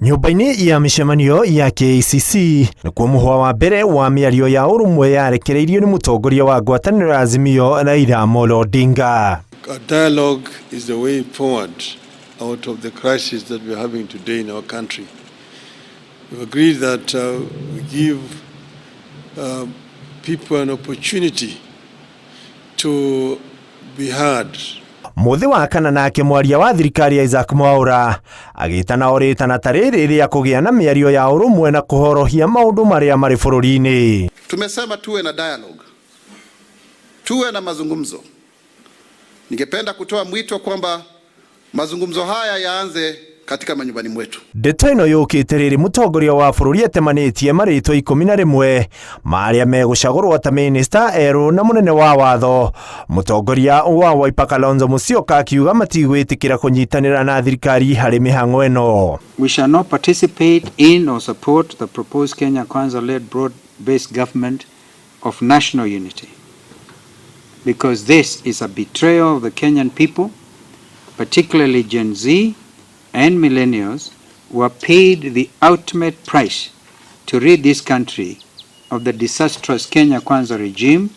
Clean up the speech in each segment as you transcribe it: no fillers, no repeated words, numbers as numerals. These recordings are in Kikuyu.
Nyũmba-inĩ ya mĩcemanio ya KICC nĩkuo mũhwa wa mbere wa mĩario ya ũrũmwe yarekereirio nĩ mũtongoria wa ngwatanĩro ya Azimio Raila Amolo Odinga. A dialogue is the way forward out of the crisis that we are having today in our country. We've agreed that we give people an opportunity to be heard. Mũthĩ wa kana nake mwaria wa thirikari Isaac Mwaura agĩtana o rĩtana ta rĩrĩ rĩa kũgĩa na mĩario ya ũrũmwe na kũhorohia maũndũ marĩa marĩ bũrũri-inĩ. Tumesema tuwe na dialogue, tuwe na mazungumzo. Ningependa kutoa mwito kwamba mazungumzo haya yaanze katika manyumbani mwetu. Ndeto ĩno yũkĩte rĩrĩ mũtongoria wa bũrũri atemanĩtie marĩtwa 11 marĩa megũcagũrwo ta mĩnĩsta erũ na mũnene wa watho. Mũtongoria wa Wiper Kalonzo Musyoka akiuga matigwĩtĩkĩra kũnyitanĩra na thirikari harĩ mĩhang'o ĩno. We shall not participate in or support the proposed Kenya Kwanza-led broad-based government of national unity, because this is a betrayal of the Kenyan people, particularly Gen Z and millennials, who have paid the ultimate price to rid this country of the disastrous Kenya Kwanza regime.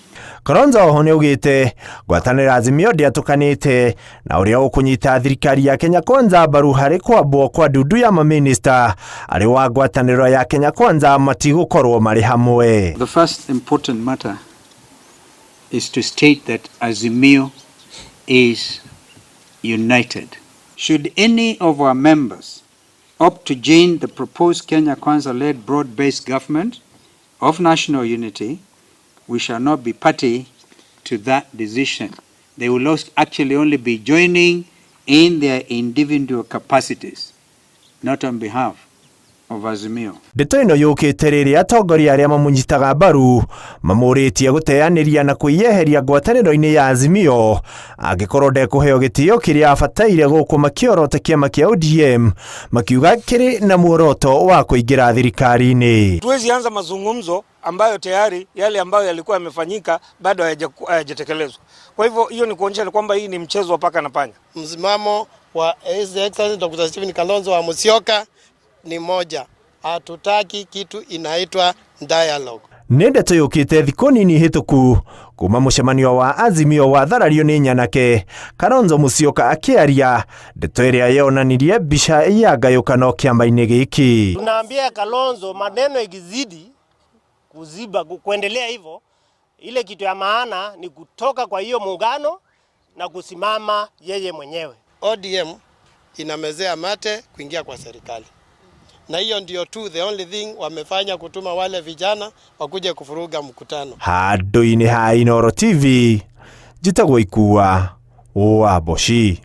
Kalonzo oho nĩaugĩte ngwatanĩro Azimio ndĩatũkanĩte na ũrĩa ũkũnyita thirikari ya Kenya Kwanza mbaru harĩ kwambwo kwa ndundu ya mamĩnĩsta arĩ wa ngwatanĩro ya Kenya Kwanza matigũkorwo marĩ hamwe. The first important matter is to state that Azimio is united. Should any of our members opt to join the proposed Kenya Kwanza-led broad-based government of national unity, we shall not be party to that decision. They will actually only be joining in their individual capacities, not on behalf of Azimio. Ndeto ĩno yũkĩte rĩrĩa atongoria arĩa mamũnyitaga mbaru mamũrĩtie gũteanĩria na kwĩyeheria ngwatanĩro-inĩ ya Azimio angĩkorwo ndekũheo gĩtĩo kĩrĩa abataire gũkũ makĩorota kĩama kĩa ODM makiuga kĩrĩ na muoroto wa kũingĩra thirikari-inĩ. Tuwezi anza mazungumzo ambayo tayari yale ambayo yalikuwa yamefanyika bado hayajatekelezwa. Kwa hivyo hiyo ni kuonyesha kwamba hii ni mchezo wa paka na panya. Msimamo wa His Excellency Dr. Stephen Kalonzo wa Musyoka ni moja. Hatutaki kitu inaitwa dialogue. Nĩ ndeto yũkĩte thikũ nini hĩtũku kuma mũcemanio wa Azimio watharario nĩ nyanake Kalonzo Musyoka akĩaria ndeto ĩrĩa yonanirie mbica ya ngayũkano kĩama-inĩ gĩkĩ. Tunaambia Kalonzo maneno ikizidi kuziba kuendelea hivyo, ile kitu ya maana ni kutoka kwa hiyo muungano na kusimama yeye mwenyewe. ODM inamezea mate kuingia kwa serikali, na hiyo ndio tu the only thing wamefanya, kutuma wale vijana wakuje kufuruga mkutano. Handũ-inĩ ha Inooro TV njĩtagwo Ikua wa Mboci.